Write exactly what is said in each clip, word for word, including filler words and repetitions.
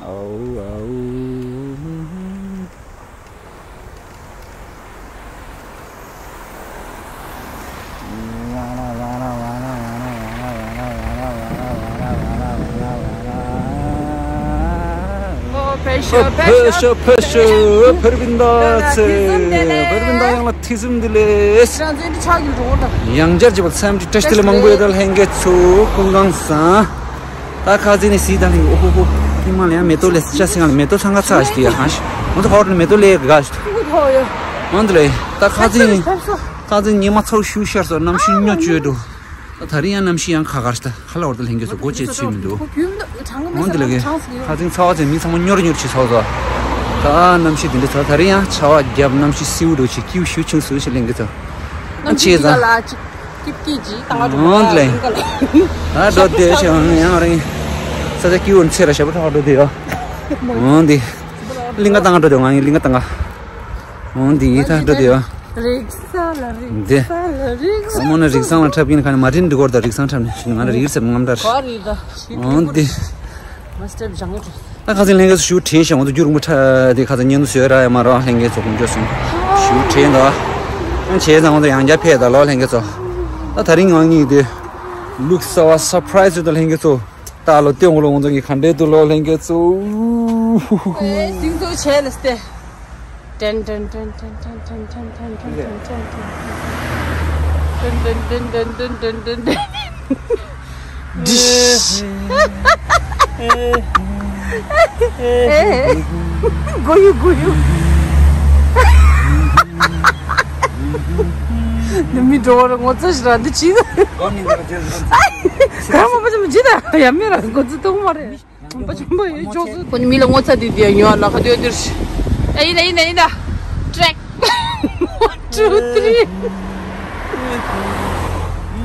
ཨའུ་ཨའུ། ཕེབས་ཤོག་ཕེབས་ཤོག་ཕེབས་ཤོག་བེ་རི་པིན་ད་ཚེ། བེ་རི་པིན་ད་ཡང་ལ་ཐི་སུམ་དི་ལེས། ཡང་བསྐྱར་གྱི་བར་སེམས་ཀྱི་བཀྲ་ཤིས་བདེ་ལེགས་མང་པོ་ཡོད་ད་ལྷན་རྒྱས་ཚོ། ཀུན་ཁང་བཟང་། ད་ཁ་ཚིག་ནས་སི་ད་ལིང་ཨོ་ཧོ་ཧོ། ཐིག་མ་ལ་ཡང་མེ་ཏོག་ལས་ཅ་སེ་ང་ལ་མེ་ཏོག་ཚང་ཁ་ཚ་ཞིག་ཡ་ཧང་ཞིག་འོན་ཏེ་ཧོར་ནས་མེ་ཏོག་ལས་ག་ཞིག་འོན་ཏེ་ལས་ད་ཁ་ཚིག་ཁ་ཚིག་ཉི་མ་ཚོགས་ཤུ་ཤར་སོ་གནམ་གཤིས་ཉོ་བཅོས་འགྲོ། ད་ད་རིང་ཡང་གནམ་གཤིས་ཡང་ཁ་ཁར་ཞིག་ད་ཁ་ལ་བར་དུ་ལྷན་རྒྱས་ཚོ་སྒོ་ཕྱེ་ཚུལ་མི་འདུག་འོན་ཏེ་ལས་ཁ་ཚིག་ཚ་བ་ཚེ་མི་ཚང་མ་ཉོ་རེ་ཉོ་རེ་བྱེད་ཚོགས་སོ། ད་གནམ་གཤིས་དེ་འདྲ་ཚ་ད་རིང་ཡང་ཆར་པ་བརྒྱབ་གནམ་གཤིས་སེའུ་འགྲོ་བྱེད་ཀྱིའུ་ཞུ་ཆུང་སུ་ཞིག་ལྷན་རྒྱས་ཚོ། ཨ་ཆེ་ཚ། ཀིབ་ཀིབ་ཀྱི་ཏང་ཨ་འགྲོ་ལེ། ཨ་འགྲོ་དེ་ཞེ་ཡང་རིང་། ས་ཆ་ཀིའུ་ཚེ་ར་ཞབས་ཕྲག་འགྲོ་དེ་ཡོ། འོན་ཏེ། གླིང་ག་ཏང་འགྲོ་དེ་ང་ཡི་གླིང་ག་ཏང་ཨ། འོན་ཏེ་ཡི་ད་འགྲོ་དེ་ཡོ། རིག་ས་ལ་རིག་ས་ལ་རིག་ས། མོ་ན་རིག་སང་ལ་འཁྲབ་ཀྱིན་ཁ་ནས་མ་རིན་འགྲིག་གོ་ད་རིག་སང་འཁྲབ་ནས་ང་ལ་རིག་སེམས་ངམ་ད། འོན་ཏེ། མ་སྟེར་བྱང་ངོ་། ད་ཁ་སང་ལྷན་རྒྱས་ཚོ་ཞུ་བྲིས་ཤག་འོང་དུ་རྒྱུ་རིང་པོ་ཁྲ་དེ་ཁ་སང་ཉན་དུ་བཟོས་ར་ཡ་མ་ར་ལྷན་རྒྱས་ཚོ་དགོངས་རྒྱུ་སོང་ཞུ་བྲིས་འདུག་ཨ་བྱས་ཙང་འོང་དུ་ཡང་བསྐྱར་ཕེབས་ད་ལོ་ལྷན་རྒྱས་ཚོ། ད་ད་རིང་ང་གཉིས་དེ་ལུག་གསར་བ་སར་པ་རའི་ཛི་ཡོད་ད་ལྷན་རྒྱས་ཚོ། ད་ལོ་སྟོན་འོང་ལོ་འོང་དུ་ངས་ག་འདྲས་འདུག་ལོ་ལྷན་རྒྱས་ཚོ། ཨེ་སིང་ཚོ་བྱས་ལ་སྟེ། ཏན་ཏན་ཏན། ཨེ། གོ་ཡུ་གོ་ཡུ། ནི་མི་འགྲོ་བར་ངོ་ཚ་ཞིག་ར་འདི་ཅི། ག་མ་པ་ཅི་མ་ཅི་ད་ཡ་མེ་ར་ངོ་ཚ་གཏོང་མ་རེད། པ་ཆེན་པོ་ཡོད་ཅོག་ཙེ། ཁོ་ནི་མི་ལ་ངོ་ཚ་དེ་དེ་ཡོད་ལ་ཁ་དོད་དེར། ཨ་ཡིན་ན་ཡིན་ན་ཡིན་ན། ཊེག་ཝན་ཊུ་ཐི་རི།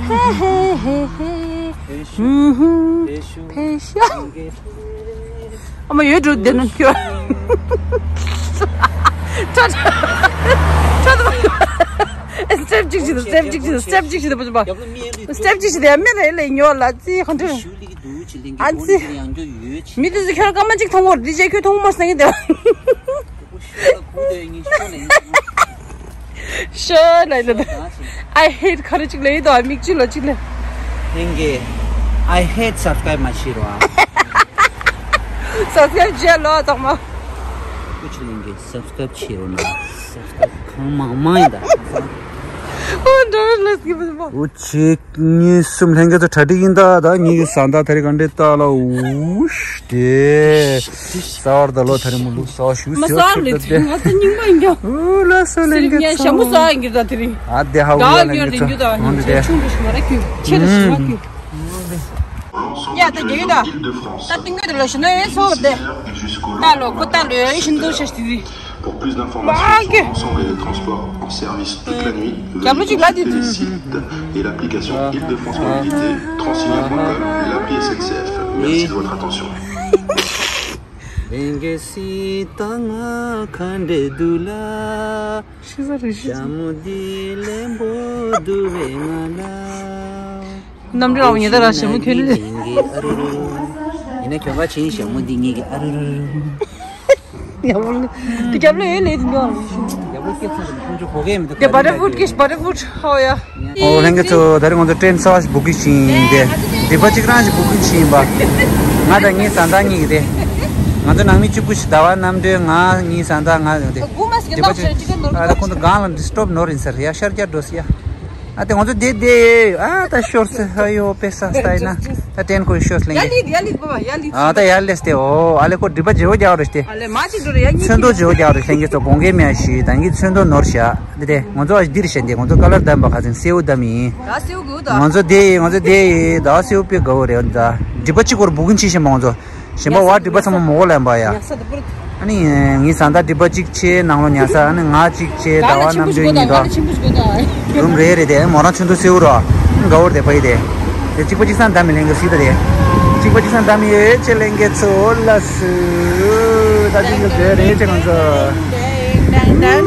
ཧེ་ཧེ་ཧེ་ཧེ། ཧུ་ཧུ། ཕེ་ཤ། ཨ་མ་ཡོད་འགྲོ་དེ་ནང་ཁྱོད། ཁྲ་ཁྲ་ཁྲ། སི་ཊེབ་གཅིག་བྱེད་དང་སི་ཊེབ་གཅིག་བྱེད་དང་སི་ཊེབ་གཅིག་བྱེད་དང་པ་ཆེན་པོ། སི་ཊེབ་གཅིག་བྱེད་དང་ཡ་མེ་ལ་ཡ་ལ་ཉོ་ལ་ཙི་ཧོན་ཁྲི། ཨ་ཙི། མི་དེ་ཚོ་ཁྱོད་རང་སྐར་མ་གཅིག་མཐོང་བར་འདི་རྗེས་ཁྱོད་མཐོང་མ་སང་གི་འདུག་ཤོ་ལ་ལ་ལ། I hate ཁ་རེ་གཅིག་ལ་ཡིན་དོ་ཨ་མིག་གཅིག་ལ་གཅིག་ལ། ལྷན་རྒྱས། I hate སབ་སི་ཀ་རའིབ་མ་བྱེད་རོགས་ཨ། སབ་སི་ཀ་རའིབ་བྱས་ལོ་ཚང་མ། ཀུ་ཆུ་ལྷན་རྒྱས་སབ་སི་ཀ་རའིབ་བྱེད་རོགས་གནང་། སབ་སི་ཀ་རའིབ་གང་མང་མང་ཡིན་ད། ཨོ་འདྲ་ལ་སྐྱིད་པོ་ཡིན་པ། ཨོ་ཆེ། གཉིས་གསུམ་ལྷན་རྒྱས་ཚོ་གྲ་སྒྲིག་ཡིན་ད། ད་ངེད་ཀྱི་བཟའ་ཟླ་དེ་རིང་ག་འདྲས་ལྟ་ལ་ཨུ་ཤ་དེ། ས་བར་ད་ལོ་དེ་རིང་མོ་ལུག་ས་བ་ཞུ་མ་ཟེར་ས་ཁྱོད་ལ་ད་དེ། ང་ཚོ་རྙིང་པ་ཡིན་ཀྱང་། ཨུ་ལ་སོ་ལེན་སེམས་གྱི་ཉལ་ཚོ། ཞྭ་མོ་ས་ཡིན་གྱི་ད་དེ་རིང་། ཨ་དེ་ཧ་ག་གུ་ལ་ཉོ་ལེན་དེ་གྱི་ཉོ་ད་ཚོ། ཡང་འོན་ཆེ་ཏེ་ཆུང་དེ། ཆུང་དུ་ཞིག་མ་ར་ཁྱོད་ཆེ་ལ་ཞིག་མ་ཁྱོད། ཡ་ད་རྒྱ་ཡུལ་ད། ད་ཏིང་གི་དེ་ལ་ཞུ་ན་ཡོད་སོ་དེ། ད་ལོ་ཁོ་ད་ལོ་ཡོད་ཤིན་ཏུ་ཤ་ཤི་དེ། Pour plus d'informations sur l'ensemble des transports en service toute la nuit, veuillez consulter le site et l'application Île-de-France Mobilité, transilien point com et l'appli S N C F. Merci de votre attention. ལེན་གེ་སི་ད་ང་ག་འདྲས་འདུག་ལ། ཤི་ས་རེད་ཤི་ས། ཞྭ་མོ་འདི་ལེན་པོ་འདུག་བས་ང་ལ། རྣམ་འགྲེལ་ལ་ཉེ་ད་ར་ཞྭ་མོ་ཁྱོད་ནི། ཡིན་ན་ཁྱོད་ཀ་ཆེན་ཞྭ་མོ་འདི་ངེད་ཀྱི་ཨ་རུ་རུ་རུ། ཡ་མོ་ལ། དེ་རྒྱབ་ལ་ཡོད་ལས་དེ་ཉོ་ལ། རྒྱབ་ལ་སྐད་ཚ་དེ་ཁོང་ཚོ་གོ་གེ་མི་འདུག་ག་རེ་འདྲ་གི། ཨོ་ལྷན་རྒྱས་ཚོ་ད་རེས་ང་ཚོ་ཊེན་ས་བ་ཞིག་བུ་ཀིང་བྱས་ཡིན་ཏེ། སྒྲིབ་པ་གཅིག་རང་ཞིག་བུ་ཀིང་བྱས་ཡིན་པ། ང་དང་ངའི་བཟའ་ཟླ་གཉིས་ཀྱི་དེ། ང་ཚོ་ནང་མི་གཅིག་པུ་ཞིག་ཟླ་བ་རྣམ་གྲོལ་ང་ངའི་བཟའ་ཟླ་ང་ཡོང་སྟེ། སྒྲིབ་པ་གཅིག་ཨ་ད་ཁོང་ཚོ་སྒང་ལ་ཌི་སི་ཊརབ་ནོར་ཡིན་ཟེར་ཡ་ཤར་རྒྱག་འགྲོ་ཟེར་ཡ། ཨ་དེ་ང་ཚོ་བསྡད་བསྡད་ཨ་ད་ཤོར་ཟེར་ཧ་ཡོ་དཔེ་ས་སྟ་ཡིན་ན་ད་ཊེན་ཁོ་ཡི་ཤོར་ལེན་གྱི། ཡ་ལི་ཡ་ལི་པ་ཡ་ལི། ཨ་ད་ཡ་ལེས་ཏེ་ཨོ་ཨ་ལེ་ཁོ་སྒྲིབ་པ་བརྗེ་བོ་རྒྱག་རེ་སྟེ། ཨ་ལེ་མ་ཅིག་འགྲོ་རེ་ཡ་གཉིས། ཚོན་མདོག་བརྗེ་བོ་རྒྱག་རེ་ལྷན་རྒྱས་ཚོ་དགོངས་འགལ་མེད་ཞུས་ད་གིན་ཚོན་མདོག་ནོར་ཤག་འདི་དེ་ང་ཚོ་ཨ་འདིར་བཤད་འདི་ང་ཚོ་ཀ་ལར་བདམས་པ་ཁ་ཚིན་སེའུ་བདམས་ཡིན། ད་སེའུ་གུ་ད། ང་ཚོ་དེ་ཡིན་ང་ཚོ་དེ་ཡིན་ད་སེའུ་པི་ག་བོ་རེད་ད། སྒྲིབ་པ་གཅིག་སྐོར་བུ་གིན་ཆི་ཤེས་མ་ང་ཚོ། གཞན་པ་བ་སྒྲིབ་པ་ཚང་མ་མོ་གོ་ལེན་པ་ཡ། ཉག་ས་དུ་པུར། ཨ་ནི་ངའི་བཟའ་ཟླ་སྒྲིབ་པ་གཅིག་ཆེ་ནང་ལོ་ཉག་ས་ཨ་ནི་ང་གཅིག་ཆེ་ཟླ་བ་རྣམ་གྲོལ་གཉིས་དོ། རུམ་རེ་རེ་དེ་མོ་རང་ཚོན་མདོག་སེའུ་རོ། དགའ་བོར་དེ་པ་ཡི་དེ། དེ་གཅིག་པ་གཅིག་སང་འདམ་མི་ལེན་གི་སྲིད་ད་དེ། གཅིག་པ་གཅིག་སང་འདམ་ཡོད་ཅེ་ལེན་གི་ཚོ་ལ་སུ། ད་གཅིག་གི་དེ་རེ་ཅེ་ང་ཚོ། ལེན་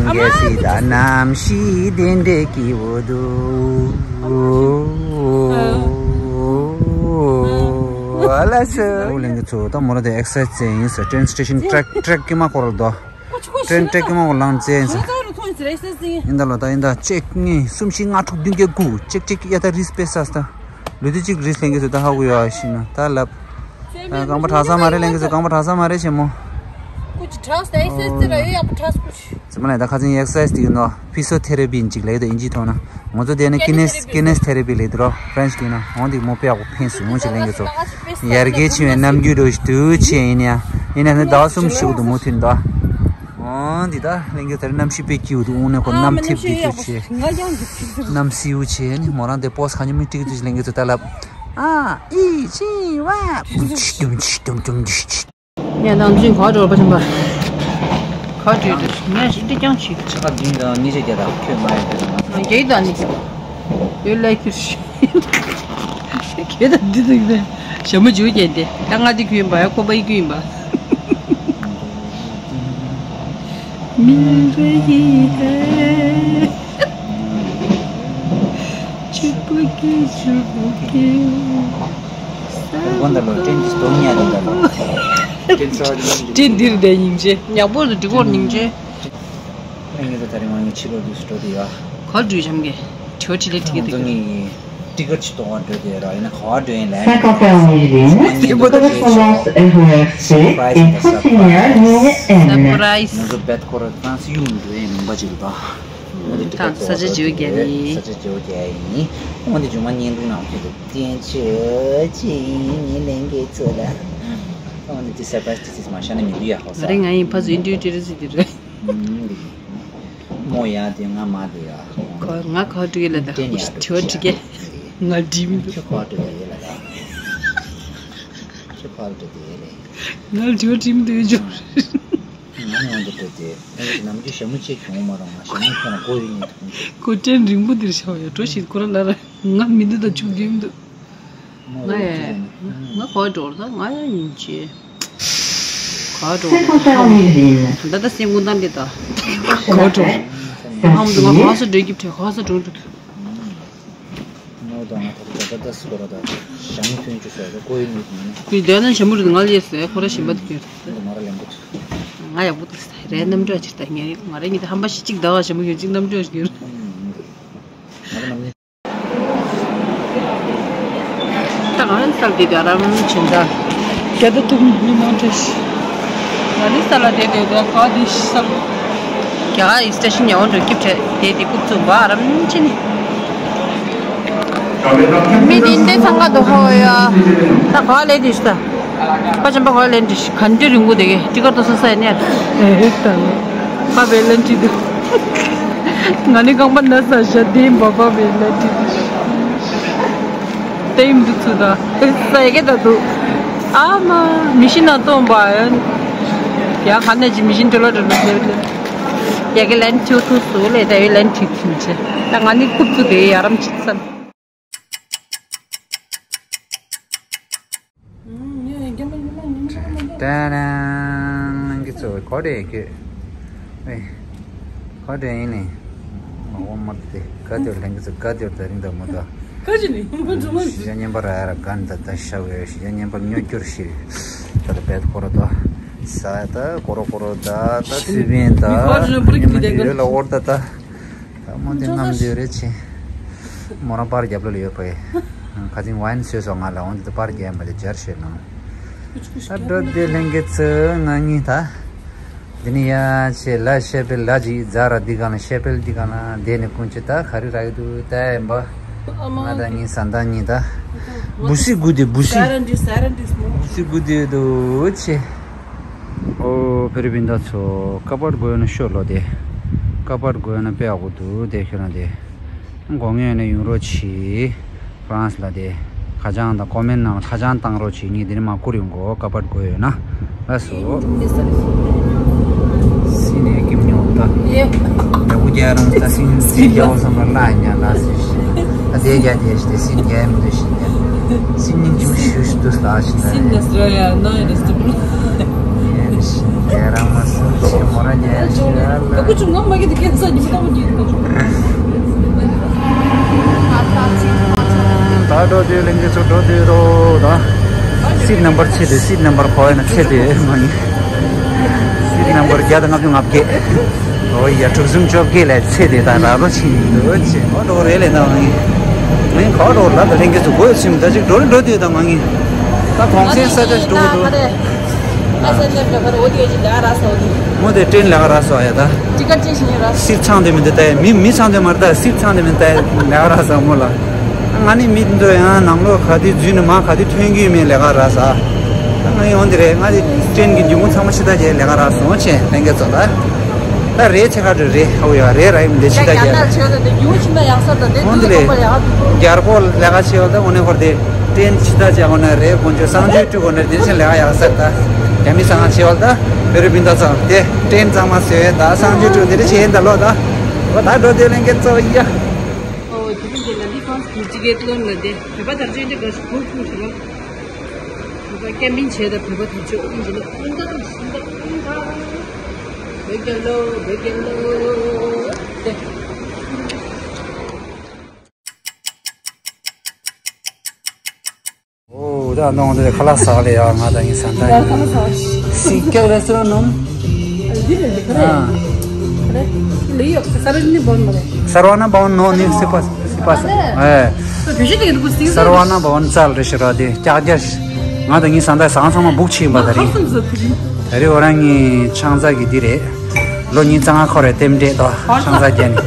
གི་སྲིད་ད་ནམ་ཞིག་དེ་འདྲེ་ཀི་བོ་དུ། ཨོ་ལ་སི། ཨོ་ལེན་གི་ཚོ་ད་མོ་ར་དེ་ཨེག་སར་སའིཛ་བྱས་ཡིན་ཟེར། ཊེན་སི་ཊེ་ཤན་ཊེག་ཊེག་གི་མ་ཁོ་ར་དོ། ཊེན་ཊེག་གི་མ་ཁོ་ལང་ཙེ་ཡིན་ཟེར། ཡིན་ད་ལོ་ད་ཡིན་ད་གཅིག་གཉིས་གསུམ་བཞི་ལྔ་དྲུག་བདུན་བརྒྱད་དགུ་གཅིག་གཅིག་ཡ་ད་རིས་པེ་སཱས་ད། ལུས་དུས་གཅིག་རིས་ལེན་གི་ཚོ་ད་ཧ་གོ་ཡོད་ཨ་ཤི་ན་ད་ལབ། རྐང་པ་གྲགས་ས་མ་རེད་ལེན་གི་ཚོ་རྐང་པ་གྲགས་ས་མ་རེད་ཆེ་མོ། ཙི་མ་ལ་ད་ཁ་ཚིན་ཨེག་སར་སའིཛ་དེ་ཡིན་ནོ། ཕི་སི་ཡོ་ཐེ་ར་པི་ཡིན་ཅིག་ལེགས་དོ་ཨིན་ཇི་ཐོག་ན། ང་ཚོ་དེ་ནི་ཀི་ནེ་སི་ཀི་ནེ་སི་ཐེ་ར་པི་ལེགས་དོ་རོ་ཕ་རེན་ཆི་གི་ན་འོང་དེ་མོ་དཔེ་ཡག་པོ་ཕན་སོང་ཆེ་ལེན་གི་ཚོ། ཡར་རྒྱས་ཆེ་བའི་རྣམ་འགྱུར་རོ་ཞིག་ཏུ་ཆེ་ཡིན་ཡ། ཡིན་ན་ནི་ཟླ་བ་གསུམ་ཞིག་འདུག་མུ་མཐུད་འདུག་འོང་དེ་ད་ལེན་གི་ཚོ་རྣམ་ཤེས་དཔེ་སྐྱིད་འདུག་འོང་ནས་ཁོ་གནམ་ཐིབས་དེ་ཚོ་ཆེ། གནམ་སེའུ་ཆེ་ནི་མོ་རང་དེ་པོ་སི་ག་ཉི་མི་ཏིག་ཏིག་ལེན་གི་ཚོ་ད་ལབ། ཨ་ཨི་ཅི་ཝ་ཏུམ་ཆི་ཏུམ་ཆི་ཏུམ་ཏུམ་ཏུམ་ཆི། ངས་ནང་ཚུན་ག་འགྲོ་པ་ཆེན་པ། ག་འགྲོ་དུས་ངས་ཞིག་འདི་ཀྱང་ཆི། ཆ་ག་བདུན་དང་ཉི་ཤུ་བརྒྱ་དང་ཁྱོད་ང་ཡི་དེ་དང་། ང་རྒྱལ་དང་ནི་ཡོད་ལ་ཁྱོད་ཤི། ཁྱོད་དང་འདི་དང་ནི་ཞྭ་མོ་འཇུ་རྒྱལ་ཏེ་ད་ང་འདི་ཁྱོད་ཡིན་པ་ཡ་ཁོ་པ་ཡི་ཁྱོད་ཡིན་པ། མི་རེ་ཡི་ཧེ། ཆིག་པུ་ཀི་ཆིག་པུ་ཀི། དགོན་ད་ལོ་ཏྲེན་གྱི་སྟོང་ཉ་རེད་ད་ལོ། ཏྲེན་འདིར་བསྡད་སྙིང་རྗེ་ཉག་པོ་རུ་འགྲིག་གོ་སྙིང་རྗེ། ངེད་ཚོ་ད་རིང་ང་གཉིས་ཕྱི་ལོགས་དུས་སུ་འགྲོ་དུས་ཡ། ག་འགྲུལ་བྱམས་ཀྱི་དྲི་བ་དྲི་ལེ་དྲི་གི་འདུག་ངེད་ཀྱི་ཏི་ཀར་ཅིག་གཏོང་བར་འགྲོ་དུས་ར་ཡིན་ན་ག་བར་འགྲོ་ཡིན་ལན། Cinquante e um Mirim, correspondance R S C et continuer ligne N. ས་པ་རའི་སི། ང་ཚོ་བེད་ཁོ་ར་ཏང་སི་ཡུམ་འགྲོ་ཡིན་མིན་པ་ཅིག་རེད་པ། ད་ས་ཆ་བརྗེ་པོ་རྒྱག་གི་ཡིན། ས་ཆ་བརྗེ་པོ་རྒྱག་ཡིན། འོན་ཏེ་ཇུ་མ་བརྙན་ཐུང་ནང་ཁྱེད་ཚོ་བསྟན་ཆོས་ཅི་ཡིན་ངའི་ལན་གྱི་ཚོ་ལ། འོན་ཏེ་ས་པ་རའི་སི་ཏི་སི་མ་ཤ་ན་མི་འདུག་ཡ་ཧོ་ས། ང་རེད་ང་ཡིན་ཕ་ཚོ་ཡིན་དུས་ཏི་རི་སི་ཏི་རེད། མོ་ཡ་དེ་ང་མ་དེ་ཡ། ཁོ་ང་ཁ་བྲིས་ལ་ད་དྲི་བ་དྲི་གེ། ང་བྲིས་མི་འདུག་ཁྱོད་ཁ་བྲིས་ལ་ཡོད་ལ་ད། ཁྱོད་ཁ་བྲིས་ལ་ཡོད་ལ། ང་དྲི་བ་དྲི་མི་འདུག་ཅོ། ང་ནི་འོང་དུ་སྤྲོད་དེ། ནམ་རྒྱུན་ཞྭ་མོ་ཆེ་གྱོང་མ་རུང་ང་ཞྭ་མོ་ཁྱོད་ལ་མགོ་ཡིན་ནས་ཐོང་། ཁོ་ཏྲེན་རིང་པོ་འདིར་ཤོག་ཡོད་འགྲོ་ཞིག་ཁོ་རང་ལ་ར་ང་མི་འདི་དང་ཆུང་རྒྱུན་འདུག་ང་ཡ་ང་ག་བ་འགྲོ་ད་ང་ཡ་ཡིན་ཅེ། ག་བ་འགྲོ་ད་ད་ད་སེམས་ཀུན་ཏང་འདི་ད་ག་བ་འགྲོ། ཨམ་དུ་ང་ག་ས་འགྲོ་རྒྱུ་བྲལ་ག་ས་འགྲོ་འགྲོ། ནོ་དང་ང་ཐོག་ད་ད་ད་སྐོར་ད་ཞང་ཐོན་ཅུ་སོ་ད་ཀོ་ཡི་ནི་ནི་ནི་དེ་ད་ན་ཞྭ་མོ་རུ་ང་ལ་ཡས་སོ་ཁོ་ར་ཞིམ་པ་དུ་གྱུར། ང་ར་ལེན་པོ་ང་ཡག་པོ་འདུག་ས་རའི་རྣམ་གྲོལ་ཅིག་ད་ངས་ང་ར་ཉིད་ཧམ་པ་ཞིག་ཅིག་ད་བ་ཞྭ་མོ་གྱུར་ཅིག་རྣམ་གྲོལ་གྱུར། ད་གང་སར་དེ་དུས་ཨ་རམ་བྱིན་ད། རྒྱ་ད་ཐུག་མི་མང་ཁྲེ་ཤི། ང་ནི་ས་ལ་དེ་དེ་དེ་ག་དེ་ཤི་སར། རྒྱ་གར་ཡི་སི་ཊེ་ཤན་ཡོང་འགྲོ་སྐྱིབས་བྲལ་དེ་དེ་ཁུག་ཚུགས་བ་ཨ་རམ་བྱིན། མི་དེ་འདྲའི་འཚང་ཁ་དུ་ཧོ་ཡ། ད་ག་ལེ་དེ་ཤི་ད། པ་ཆམ་པ་ག་ལེ་དེ་ཤི་ག་འདྲ་རིང་པོ་དེ་གེ་ཊི་ཀར་ཏོ་ས་ས་ཡ་ནས། ཨེ་ད་ནི། པ་བེ་ལན་ཊི་དུ། ང་ནི་རྐང་པ་ན་ས་ཞ་དེ་འབའ་པ་བེ་ལན་ཊི་དུ། ཏེམ་དུ་ཚུ་ད། ས་ཡ་གེ་ད་དུ། ཨ་མ། མི་ཤི་ན་ཏོམ་པ་ཡ། ཡ་ཁ་ནས་ཅི་མི་ཤི་འགྲོ་ལ་འགྲོ་ལ་འགྲོ་ལ། ཡ་གེ་ལན་ཊི་ཐུ་སུ་ལེ་ད་ཡོད་ལན་ཊི་ཐུ་ཆེ། ད་ང་ནི་ཁུབ་ཚུ་དེ་ཡ་རམ་ཆི་ཚན། ཏན་ཏན་གི་ཚོ་གོ་དྲེ་གི་ཨེ་གོ་དྲེ་ཡིན་ནི་ངོ་བོ་མ་དེ་ག་དེར་ལྷན་གི་ཚོ་ག་དེར་ད་རིང་ད་མོ་ད་ག་ཅི་ནི་ཡོང་གི་འགྲོ་མ་ཞི་ཡ་ཉན་པ་ར་ཡ་ར་ག་ནི་ད་ད་ཤ་བའི་ཞི་ཡ་ཉན་པ་ཉོ་རྒྱུར་ཤི་ད་ད་བེད་ཁོ་ར་ད་ས་ད་ཀོ་རོ་ཀོ་རོ་ད་ད་སུས་བིན་ད་ཉི་མ་དེ་ཡོད་ལ་འོར་ད་ད། ད་མོ་དེ་རྣམ་དཔྱོད་རེད་ཆེ། མོ་རང་པར་རྒྱབ་ལོ་ལ་ཡོད་པ་ཡི། ཁ་ཚིང་ཝའིན་བཟོས་སོང་ང་ལ་འོང་དེ་པར་རྒྱབ་པ་དེ་སྦྱར་ཤེས་ནང་། ད་འགྲོ་དེ་ལྷན་རྒྱས་ཚོ་ང་གཉིས་ད། འདི་ནི་ཡ་ཆེ་ལ་ཤེ་པེལ་ལ་ཅིག་ཛ་ར་འདི་གང་ལ་ཤེ་པེལ་འདི་གང་ལ་དེ་ནི་ཀུན་ཆེ་ད་ག་རི་ར་གི་འདུག་ད་ཡིན་པ། ང་ད་གཉིས་ས་ད་གཉིས་ད། བུ་སི་གུ་དེ་བུ་སི། བུ་སི་གུ་དེ་དུ་ཆེ། ཨོ་ཕེ་རི་པིན་ད་ཚོ་ཀ་པར་དགོས་ན་ཤོད་ལོ་དེ། ཀ་པར་དགོས་ན་དཔེ་ཡག་པོ་འདུག་དེ་ཁྱོད་རང་དེ། དགོས་ངེས་ན་ཡོང་རོགས་གྱིས། ཧྥ་རན་སི་ལ་དེ། ཁ་བྱང་དང་ཀོ་མེན་ནང་ལ་ཁ་བྱང་བཏང་རོགས་གྱིས་ངས་དེ་ནས་མ་བསྐུར་ཡོང་གོ་ཀ་པར་དགོས་ཡོད་ན། ལགས་སོ། སི་ནས་ཀིམ་ཉོ་ད། ཡག་པོ་རྒྱག་རང་ད་སིན་སིན་རྒྱག་འོ་བསམ་པ་ལ་ཉ་ལ་སི་ཤི། ད་དེ་རྒྱ་དེ་ཤི་དེ་སིན་རྒྱ་མི་འདུག་ཤི་ཉ། སིན་ཉིན་ཅུ་ཤུ་ཤུ་དུ་ལ་ཤི་ད། སིན་ད་སི་ར་ཡ་ན་ཡ་རེ་སི་ཏུ་པུ། རྒྱ་རང་མ་སིན་ཤི་མོ་ར་རྒྱ་ཤི་ར་ལ། ད་ཀུ་ཆུ་ངམ་མ་གི་དེ་ཀན་སར་གྱི་མི་ད་མོ་གི་ད་ཀུ་ཆུ། ད་འགྲོ་དུས་ལིང་གི་ཚུར་འགྲོ་དུས་རོ་ད། སིཊ་ནམ་བར་ཚེ་དེ་སིཊ་ནམ་བར་གོ་ཡ་ན་ཚེ་དེ་མ་ཡིན། སིཊ་ནམ་བར་བརྒྱ་དང་ལྔ་བཅུ་ང་བརྒྱད། ཨོ་ཡ། དྲུག་གསུམ་བཅོ་བརྒྱད་ལ་ཚེ་དེ་དང་ར་ལོ་ཕྱིན་ཡོད་ཅེ། ཨོ་འགྲོ་རེད་ལས་ད་མ་ཡིན། མ་ཡིན་ག་འགྲོ་ལ་ད་ལྷན་རྒྱས་ཚོ་སྒོ་ཡོད་ཚིམ་ད་ཅིག་འགྲོ་རེད་འགྲོ་དུས་ད་མ་ཡིན། ད་གོང་སེང་ས་ཆ་ཞིག་འགྲོ་འགྲོ། མོ་དེ་ཊེན་ལས་ཀ་རག་སོང་ཡ་ད། ཊི་ཀེཊ་ཅི་ཞིག་རག་སིཊ་ཚང་དེ་མི་འདི་ལྟ་ཡ་མི་མི་ཚང་དེ་མ་རེད་ད། སིཊ་ཚང་དེ་མི་ལྟ་ཡ་ལས་ཀ་རག་སོང་མོ་ལ། ང་ནི་མི་འདི་ཚོ་ཡང་ནང་ལོགས་ག་དུས་འཛུལ་ནས་མ་ག་དུས་ཐོན་གྱི་མེད་ལས་ཀ་རག་ས། ད་ང་ཡོང་འདི་རེད། ང་དེ་ཊེན་གྱི་མཇུག་མ་ཚང་མ་ཕྱི་ད་རྗེས་ལས་ཀ་རག་སོང་ཆེ་ལྷན་རྒྱས་ཚོ་ལ། ད་རེད་ཆེ་ཁ་འགྲོ་རེད་ཧ་བོ་ཡ་རེད་ར་ཡིན་འདི་ཕྱི་ད་རྒྱ་ནག་རྗེས་ཆེ་བ་ད་དེ་ཡུང་ཕྱི་མ་ཡག་ས་ད་དེ་འོང་འདི་དུས་ལས་གོམ་པ་ཡག་འདུག་རྒྱལ་པོ་ལས་ཀ་ཆེ་བ་ད་འོ་ནས་ཧོར་དེ། ཊེན་ཕྱི་ད་ཅག་འོ་ན་རེད་དཀོན་མཆོག་གསང་སྤྱོད་སྤྲུལ་སྐུ་ནས་དེ་ཚེ་ལས་ཀ་ཡག་ས་ད། རྒྱ་མི་ས་ང་ཆེ་བ་ད། བེ་རི་བིན་ད་ཚང་དེ་ཊེན་གཙང་མ་ཟེར་བས་ད་གསང་སྤྱོད་སྤྲུལ་དེ་རེ་བྱེད་ཡིན་ད་ལོ་ད། འོ་ད་འགྲོ་དེ་ལེན་གེ་ཚོ་ཡ། ཨོ་དེ་རིང་དེ་ལ་འདི་ཁོང་གི་ཅི་གེ་ཏོན་ལ་དེ་བོད་པ་དར་ཆེན་དེ་ག་ཤི་ཁུ་ཁུ་ཤི་ལ། བོད་པ་ཀེམ་པིང་བྱས་ད་བོད་པ་དར་ཆེན་ཨུན་ཇི་ལ་ཨུན་ད་ཤིན་ད་ཨུན་ད། བེ་གེ་ལོ་བེ་གེ་ལོ་དེ། ཨོ་ད་ནང་དེ་ཁ་ལག་ཟ་ལེ་ཡ། ང་ད་ཡིན་ས་ད་ཡིན། སི་ཀལ་རེ་སི་ཊོ་རན་ནམ། ཨ། སར་ཝ་ན་བྷ་ཝན་ནོ་ནི་སི་པ་སི་པ་ཨེ། སར་ཝ་ན་བྷ་ཝན་ཙལ་རེ་ཤི་ར་དེ་ཀྱག་ཀྱག་ང་ད་ཡིན་ས་ད་ཟང་ཚང་མ་སྦུག་ཕྱིན་པ་ད་རེད། ད་རེད་འོ་རང་ངི་ཆང་ས་གི་འདི་རེད། ལོ་ཉིས་རྩ་ལྔ་འཁོར་བའི་རྟེན་འབྲེལ་དོ་ཆང་ས་རྒྱ་ནི།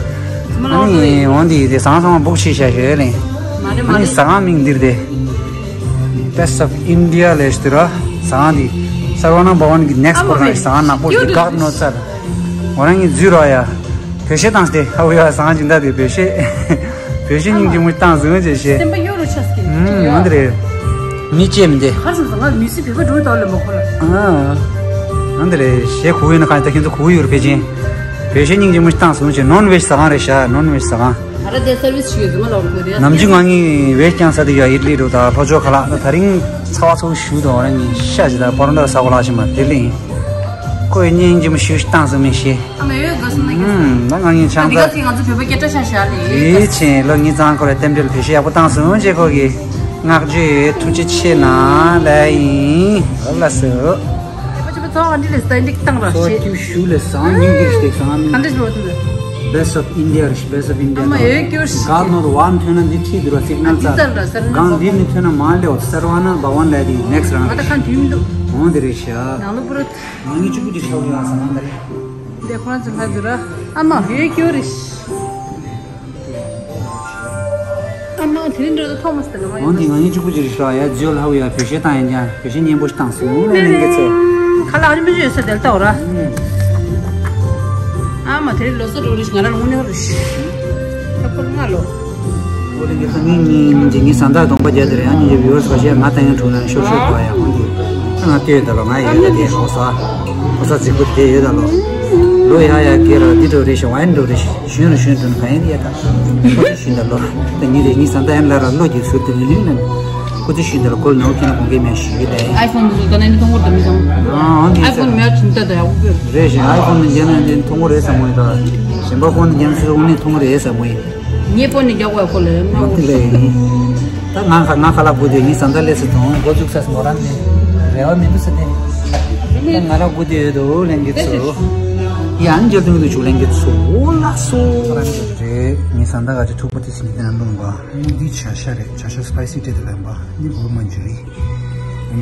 ཨ་ནི་འོང་འདི་དེ་ཟང་ཚང་མ་སྦུག་ཕྱིན་བཞག་ཞོད་ལེ། ཨ་ནི་ཟ་ཁང་མིང་འདིར་དེ། Best of India ལས་ཞུ་དུས་ར་ཟ་ཁང་འདི། སར་ཝ་ན་བྷ་ཝན་གྱི་ནེག་སི་ཊི་ཁོ་རང་ཟ་ཁང་ནག་པོ་ཞིག་གག་ནོ་ཚར། འོ་རང་གི་འཛུལ་རོགས་ཡ། བོད་གཞས་བཏང་སྟེ་ཧ་བུ་ཡ་ཟ་ཁང་སྦྱིན་བདག་དེ་བོད་གཞས། བོད་གཞས་སྙིང་རྗེ་མོ་བཏང་ཟིན་བྱས་ཤེས། སེམས་པ་གཡོ་རུ་ཆགས་ཀྱི། ཨུམ་འོ་འདི་རེད། མི་ཅེས་མི་འདི། ཁར་སོང་ཙང་ང་མི་སི་བོད་པ་འགྲོ་ཡི་ཏོག་ལེ་མ་ཁོ་ལ། ཨ་འདི་རེད་གཞས་གོ་ཡོད་ན་གང་ལྟར་ཁྱེད་ཚོ་གོ་ཡོད་རེད་ཕལ་ཆེར། བོད་གཞས་སྙིང་རྗེ་མོ་བཏང་སོང་བྱས་ནོན་ཝེཇ་ཟ་ཁང་རེད་ཤག་ནོན་ཝེཇ་ཟ་ཁང་། ཨ་ར་དེ་སར་ཝི་སི་ཞུ་ཡོད་ཟེར་མ་ལབ་དགོས་རེད། ནམ་རྒྱུན་ང་གཉིས་ཝེཇ་རྐྱང་ཟ་དུས་ཡ་ཨིད་ལི་རུ་དང་ལྷོ་ཕྱོགས་ཁ་ལག་ད་དེ་རིང་ཚ་བ་ཚ་བོ་ཞུ་དང་རང་གཉིས་ཤ་ཞིག་དང་པ་རོ་ཊ་ཟ་གོ་ལག་ཞིག་མ་དེ་ལིང་། ཁོས་སྙིང་རྗེ་མོ་ཞུ་ཞིག་བཏང་སོང་མི་ཤེས། ཨ་མ་ཡོད་དགའ་སོང་ན་དགའ་སོང་། ཨུམ་ད་ང་གཉིས་ཆང་ད་ས། འདི་ག་ཚིག་ང་ཚོ་བོད་པ་སྐད་གྲགས་ཤ་ཤ་ལེ། དེའི་ཕྱིན་ལོ་ཉིས་རྩ་ལྔ་འཁོར་བའི་རྟེན་འབྲེལ་བོད་གཞས་ཡག་པོ་བཏང་སོང་བྱས་ཁོ་གི་བསྔགས་བརྗོད་ཐུགས་རྗེ་ཆེ་གནང་ལབ་ཡིན། ཨོ་ལགས་སོ། ཡ་པ་ཅི་པ་ཚོ་ཨ་འདི་ལས་སྟན་ཏིག་བཏང་ར་ཚོ་ཤེས། ཀྱུ་ཞུ་ལས་ཟང་སྙིང་འདིར་ཞིག་ཟང་སྙིང་། ཨ་འདི་ཞུ་བ་དུ། Best of India རེད། Best of India ཨ་མ་ཡོད་ཀྱོ་ཤི། གང་ནོར་བ་མཐོན་ན་འདི་ཁྲིད་འདུག་ར་སིག་ནལ་ཙར། གང་འདི་མི་མཐོན་ན་མ་ལེའོ་སར་ཝ་ན་བྷ་ཝན་ལས་དེ་ནེག་སི་རང་རེད། ཨ་ད་ཁ་འདུས་མི་འདུག་འོང་དེ་རེད་ཤག་ནང་ལོ་པུ་ར། ང་གཉིས་གཅིག་པུ་ཅིག་ཆགས་ཡོད་ཨ་ས་ནང་ད་རེད། འདི་ཁོ་རང་ཚོ་ལྷ་འདུག་ར། ཨ་མ་ཡོད་ཀྱོ་རེད། ཨ་མ་དེ་རིང་འགྲོ་ད་ཐོག་མ་ཟེར་ལ་མ་ཡོང་། འོན་ཏེ་ང་གཉིས་གཅིག་པུ་ཅིག་རེད་ཤག་ཡ་ཇོ་ལ་ཧ་བུ་ཡ་བོད་གཞས་བཏང་ཡིན་ཀྱང་བོད་གཞས་སྙན་པོ་ཞིག་བཏང་སོང་ལ་ལན་གྱི་ཚོ། ཁ་ལག་ཨ་ནི་མི་ཞུ་ཡོད་ས་དེར་ལྟ་འོ་ར། ཨ་མ་དེ་རིང་ལོ་གསར་འགྲོ་རེད་ཤག་ང་རང་ལ་དངོས་གནས་རེད་ཤག་ད་ཁོ་ལྔ་ལོ། ཨོ་ལེ་ངེད་ཚོ་ངའི་གཉིས་གཉིས་ཀྱི་ངའི་བཟའ་ཟླ་གདོང་པ་རྒྱག་དེ་རེད། ཡང་གཉིས་ཀྱི་བི་ཡོར་སི་བ་ཤེས་ང་ད་ཡང་དྲུང་ལ་ཤོར་ཤོར་གོ་ཡ་ཧོན་གྱི་ང་ལྟོས་ད་ལོ། ང་ཡོད་ད་དེ་ཧོ་ས་ཧོ་ས་རྫིག་པོ་དེ་ཡོད་ད་ལོ། ལོ་ཡ་ཡ་གེ་ར་འདི་འགྲོ་རེད་ཤག་ཝའིན་འགྲོ་རེད་ཤག་ཞུན་རུ་ཞུན་དུ་ཕན་ཡ་ད་ཀོ་ཏི་ཤིན་ད་ལོ། ད་ངེད་རེ་གཉིས་བཟའ་ཟླ་ཡང་ལ་ར་ལོ་རྒྱུག་ཟུར་དུ་ལི་ལི་ལ་ཀོ་ཏི་ཤིན་ད་ལོ་གོལ་ནོ་ཁྱེད་ན་གོང་གེ་མེ་ཤི་གི་ད་ཡ། ཨའི་ཕོན་དུ་ད་ནི་མཐོང་གོ་ད་མི་སོང་། ཨ་ཨོན་གྱི་ཨའི་ཕོན་མེ་ཆིན་ད་ད་ཡ་གུ་གེ་རེད་ཤག་ཨའི་ཕོན་དུ་རྒྱ་ནང་དེ་མཐོང་གོ་རེད་ས་མོ་ཡ་ད་གཞན་པ་ཕོན་དུ་རྒྱ་ནང་སུ་ཨོན་ནི་མཐོང་གོ་རེད་ས་མོ་ཡ། ངའི་ཕོན་ནི་རྒྱག་པ་ཁོ་ལ་ཡང་ང་དེ་ལས་ཡིན། ད་ང་ཁ་ང་ཁ་ལག་དགུ་དེ་ངའི་བཟའ་ཟླ་ལས་སུ་དང་འགོ་བཙུགས་ས་སུ་མོ་རང་ནས་རེ་བ་མི་འདུག་ས་དེ། ད་ང་ལ་དགུ་དེ་ཡོད་དོ་ལེན་གི་ཚོ། ཡང་འཇལ་དུ་མི་འདུག་ཆུ་ལེན་གི་ཚོ་ལ་སོ། རེད་ངའི་བཟའ་ཟླ་ག་ཅི་ཐུག་པ་དེ་སུ་ནི་དེ་ན་ལུང་བ་འདི་བྱ་ཤ་རེད། བྱ་ཤ་སི་པའི་སི་སྤྲད་དེ་ལེན་པ་འདི་གོ་མ་འཇུ་རེད།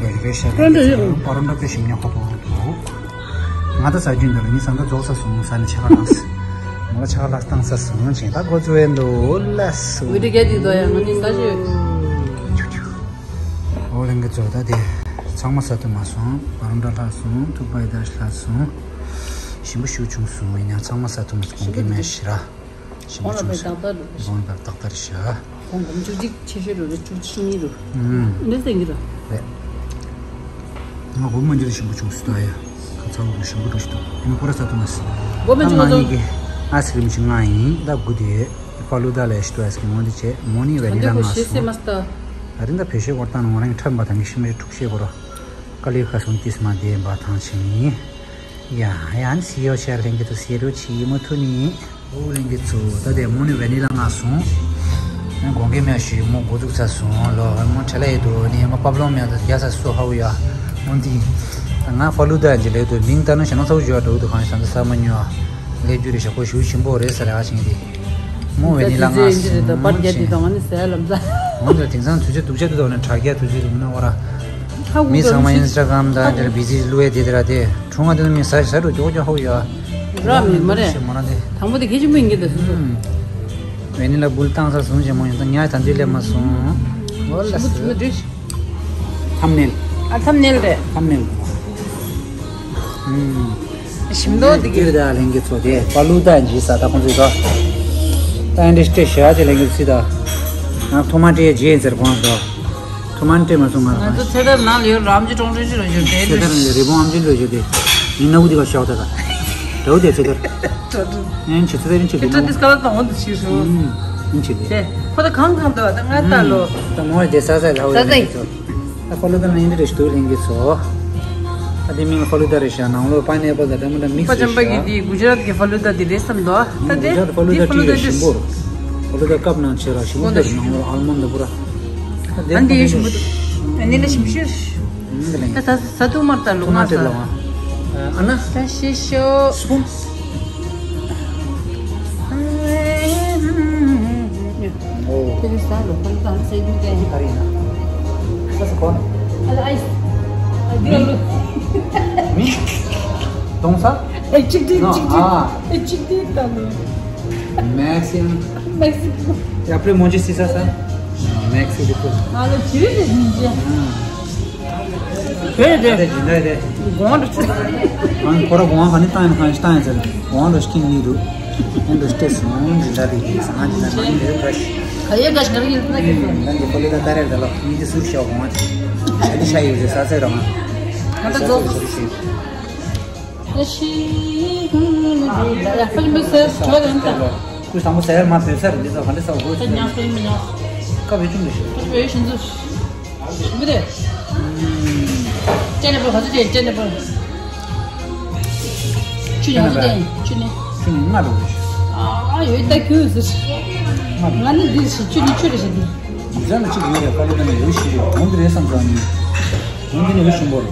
འདི་རེད་ཤ་རེད། པ་རོ་འདྲ་པེ་ཞིམ་ཉག་ཁོ་ཐོག་ཐོག་ང་ད་ཟ་རྒྱུ་འདི་ལ་ངའི་བཟའ་ཟླ་རྫོགས་ས་སོང་ཟ་ནས་ཆ་ག་ལངས། མོ་ལ་ཆ་ག་ལ་བཏང་ས་སོང་ཅིང་ད་འགོ་བཙུགས་ཡས་འདུག་ལ་སོ། ཝི་ཌི་གེ་འདི་དོ་ཡ་ང་ནི་ད་ཅི། ཨོ་ལེན་གི་ཚོ་ད་དེ་ཚང་མ་ཟ་ཐུབ་མ་སོང་། པ་རོན་ཊ་ལྷག་སོང་། ཐུག་པ་ཡི་དྭགས་ལྷག་སོང་། ཞིམ་པོ་ཞིག་བྱུང་སོང་། ཡིན་ཡང་ཚང་མ་ཟ་ཐུབ་མ་སོང་། གོང་གི་མེད་ཤི་ར། ཞིམ་པོ་བྱུང་སོང་། གོང་ལ་བར་ཏག་ཏག་རེད་ཤག་གོང་གོང་བཅུ་གཅིག་ཆེ་ཤོས་རུ་རེ་བཅུ་གཅིག་གཉིས་རུ། ཨུམ། འདི་སྟེང་གི་ར། རེད། ང་སྒོར་མོ་འདི་ལ་ཞིམ་པོ་བྱུང་སོང་ད་ཡ། ཁ་ཚ་བོ་ཞིམ་པོ་འགྲོ་ཞིག་འདུག་ཨ་ནི་ཁོ་ར་ས་ཏུ་མ་སི། སྒོར་མོ་ད་ང་གཉིས་ཀྱི་ཨ་སི་ཀི་རིམ་ཞིག་ང་ཡིན་ད་དགུ་དེ། ཕ་ལུ་ད་ལས་ཞིག་ཏུ་ཨ་སི་ཀི་རིམ་འོང་དེ་བྱས་མོ་ནི་བེ་ནི་ལ་ང་སོང་། ད་རིང་ད་བེ་ཤེ་གོར་ཏང་ནང་རང་ཁྲམ་པ་དང་ངི་ཤི་མི་ཁྲུག་ཤེ་གོ་ར། ཀ་ལི་ཁ་སོང་ཏིས་མ་དེ་འབའ་ཐང་ཆེ་ཡིན། ཡ་ཡ་ནི་སི་ཡོ་ཤར་ལྷན་གྱི་ཚོ་སི་རུ་ཆི་མོ་ཐུ་ནི། ཨོ་ལྷན་གྱི་ཚོ་ད་དེ་མོ་ནི་བེ་ནི་ལ་ང་སོང་། དགོངས་འགལ་མེད་ཞུ་མོ་འགོ་འཛུགས་ཚར་སོང་ལོ། མོ་བྲེལ་ལ་ཡོད་དོ་ནི་མ་པབ་ལོང་མེད་དོ་རྒྱ་ས་སོ་ཧ་བུ་ཡ། མོ་འདི་ང་ཧྥ་ལུ་ད་ཇི་ལེ་དོ་མིང་ལྟར་ན་ཞེ་ན་ཚ་བུ་ཇོ་འགྲོ་དུ་གང་ཞང་ས་མ་ཉོ་ལེ་རྒྱུ་རེ་ཞག་པོ་ཞུ་ཆེན་པོ་རེད་ས་རེ་ཨ་ཆིང་དེ། མོ་བེ་ནི་ལ་ང་སུ་མོ་ཆེ། འོན་ཏེ་དེང་སང་དུས་ཚོད་སྡུག་ཅག་དུས་ཐོག་ནས་དྲ་རྒྱ་དུས་ཚོད་དུ་མིན་ན་བ་ར། མི་ཚང་མ་ཨིན་སི་ཊ་གྷ་རམ་དང་དེར་བི་ཛི་བླུ་ཡ་དེ་དེ་ར་དེ་ཁྲུང་ང་དེ་ནི་མི་ས་ས་རུ་ཅོག་ཅོག་ཧོ་ཡ། ར་མི་མ་རེད། ཞེ་མ་ར་དེ། དང་པོ་དེ་གལ་ཆེན་པོ་ཡིན་གྱི་འདུག་སུ་སུ། ཨུམ། བེ་ནི་ལ་བུལ་བཏང་ས་བཟུང་བྱས་མོ་ཡིན་ད་ཉ་ད་འདི་ལས་མ་སོང་། འོ་ལ་སུ། ཐམ་ནེལ། ཨ་ཐམ་ནེལ་རེད། ཐམ་ནེལ། ཨུམ། ཞིམ་མདོག་འདི་གི་ད་ལྷན་གྱི་ཚོ་དེ་པ་ལུ་ད་འཇི་ས་ད་ཁོང་ཚོས་ད་ད་འདྲི་སྤྲད་བཞག་དེ་ལྷན་གྱི་ཚི་ད་ང་ཐོ་མ་ཏྲེ་རྗེས་ཟེར་གོང་ས་ད་ཐོ་མ་ཏྲེ་མ་སོང་ང་ང་ཚོ་ཚེ་ཐར་ནང་ལ་ཡོད་རམ་ཇི་ཀྲོང་ཀྲོང་ཞིག་ལ་ཡོད་དེ་ཚེ་ཐར་ནང་ལ་རི་བོང་ཨམ་ཅི་ལ་ཡོད་དེ་ཡིན་ན་འུ་དི་ག་ཤོག་ད་ད་དྲ་འུ་དེ་ཚེ་ཐར་ཨེན་ཆི་ཚེ་ཐར་ཨིན་ཆི་དེ་ནོ་ཨིན་ཆི་དེ་ཁོ་ད་གང་གང་འདུག་ད་ང་ད་ལོ་ད་མོ་དེ་ས་ས་ལ་ཧོ་ཡ་ས་ས་ཡིན་ད་ཕ་ལུ་ད་ན་ཨིན་དྲི་རེ་ཞིག་ཏུ་ལེན་གི་ཚོ། ཨ་དེ་མིང་ཕ་ལུ་ད་རེ་ཤ་ནང་ལོ་པའི་ནེ་པལ་ད་ད་མི་ད་མིག་སི་པ་ཅམ་པ་གི་དེ་གུ་ཇ་རཱཏ་གི་ཕ་ལུ་ད་དེ་རེད་བསམ་འདུག་ད་དེ་གུ་ཇ་རཱཏ་ཕ་ལུ་ད་དེ་ཕ་ལུ་ད་ཞིམ་པོ་རུ་ཕ་ལུ་ད་ཀབ་ནང་ཆེ་ར་ཞིམ་པོ་ད་ནང་ལོ་ཨལ་མོན་ད་པུ་ར། ཨ་དེ་ཕ་ལུ་ད་ཞིམ་པོ་འདུག་ཨ་ནི་ལ་ཞིམ་ཤོས། ད་ས་ས་ཐུག་མར་ད་ལུག་མ་ས། ཨ་ན། ད་ཤི་ཤོ། སྤུན། ཨོ། དེ་ནི་ས་ལོ་ཁོ་ལ་ད་ས་ཡིན་ཏེ། ག་རེ་ཡིན་ན། ས་ས་གོ་ན། ཨ་ལ་ཨའི། ཨ་དེ་ལ་ལུ། མི། གདོང་ས། ཨེ་གཅིག་དེ་གཅིག་དེ། ཨ། ཨེ་གཅིག་དེ་ད་ལུ། Mexican. Mexico. Y après manger c'est ça, ça? Mexico. ང་ལ་ཇི་རིགས་དེ་ཡིན་ཅེ། བོད་དེ། དེ་ཇི་འདྲ་དེ། གོང་དུ་ཚུད། ཨང་ཁོ་ར་གོང་ག་ནི་བཏང་ཡིན་གང་ཞིག་བཏང་ཡིན་ཟེར། གོང་དུ་སྐྱིན་གཉིས་འདུག་ཨེ་འདུག་སྟེ་སོང་ཇི་འདྲ་དེ་ཡིན་ཟེར་ང་ཇི་འདྲ་མ་ཡིན་རེད་བཀྲ་ཤིས། ག་ཡེ་ག་ཞིག་ག་རེ་ཡིན་ཟེར་ན་ཁྱེད་ཚོ། ང་འདི་ཁོ་ལེ་ད་ད་རེད་ད་ལོ་མི་འདི་ཟུར་ཤོག་གོང་ཨ་ཆ་འདི་ཤ་ཡོད་རེད་ས་ཚེ་རང་ང་ད་རྫོགས། ཨ་ཤི་ཧུམ་ལ་ཡ་ཧྥ་ལི་མི་སེ་ཁྲོ་དང་ད། ཁོས་དང་པོ་ཟེར་མ་བོད་སར་འདི་ཚོ་ག་འདྲ་ས་འོ་ད་ཉག་ཧྥ་ལི་མི་ཉག་ཀ་བའི་ཆུང་འདི་ཤི། ཁོ་བོད་ཤིན་ཙུ་ཞིམ་པོ་དེ། ཅེ་ནེ་པོ་ག་ཚོད་དེ་ཅེ་ནེ་པོ། ཆུ་ཉག་ཚོད་དེ་ཆུ་ནི། ཆུ་ནི་ལྔ་འགྲོ་གི་ཤི། ཨ་ཡོད་ད་ཁྱོད་ཟེར། ང་ནི་འདི་ཤི་ཆུ་ནི་ཆུ་རེ་ཤི་འདི། འཛམ་གླིང་གཅིག་ཡོད་རེད་ཀ་ལོ་ད་ནི་ཡོད་ཤི་ཡོད་འོང་གི་རེད་བསམ་སོང་ནི། འོང་གི་ནི་ཡོད་ཤི་འབོར།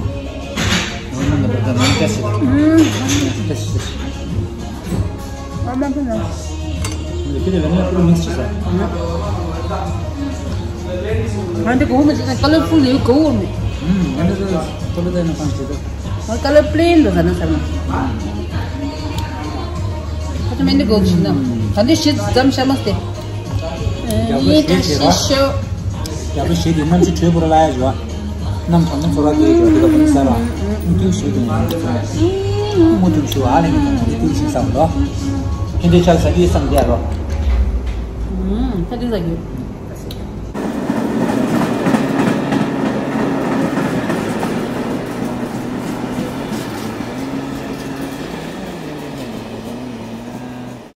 ང་འདི་གོ་མ་ཅིག་ཀ་ལར་ཕུལ་ཡོད་གོ་བོ་མེད། ང་ཀ་ལར་པི་ལེན་དུ་ཟ་ན་ཟ་ན། ཁ་ཚ་མེད་འདི་གོ་ཞིག་ན། ད་འདི་ཤི་ཙམ་ཤ་མ་སྟེ། ཡིན་ད་ཤི་ཤོ། རྒྱ་པོ་ཞིག་གིས་གནམ་གཤིས་དྲོད་པོ་ར་ལ་ཡ་ཞུ་བ། གནམ་གང་ག་ཚོ་ར་དེ་ཞུ་བ་དེ་ག་མི་ས་ར། ཏུ་ཞིག་གིས་ཡང་ཚོ། མུ་ཏུ་ཞུ་བ་ཨ་ལེ་གི་ཏུ་ཏུ་ཞིག་ས་ར། ཧིན་དེ་ཆ་ས་གི་སམ་དེ་ར། ཧ་དེ་ས་གི།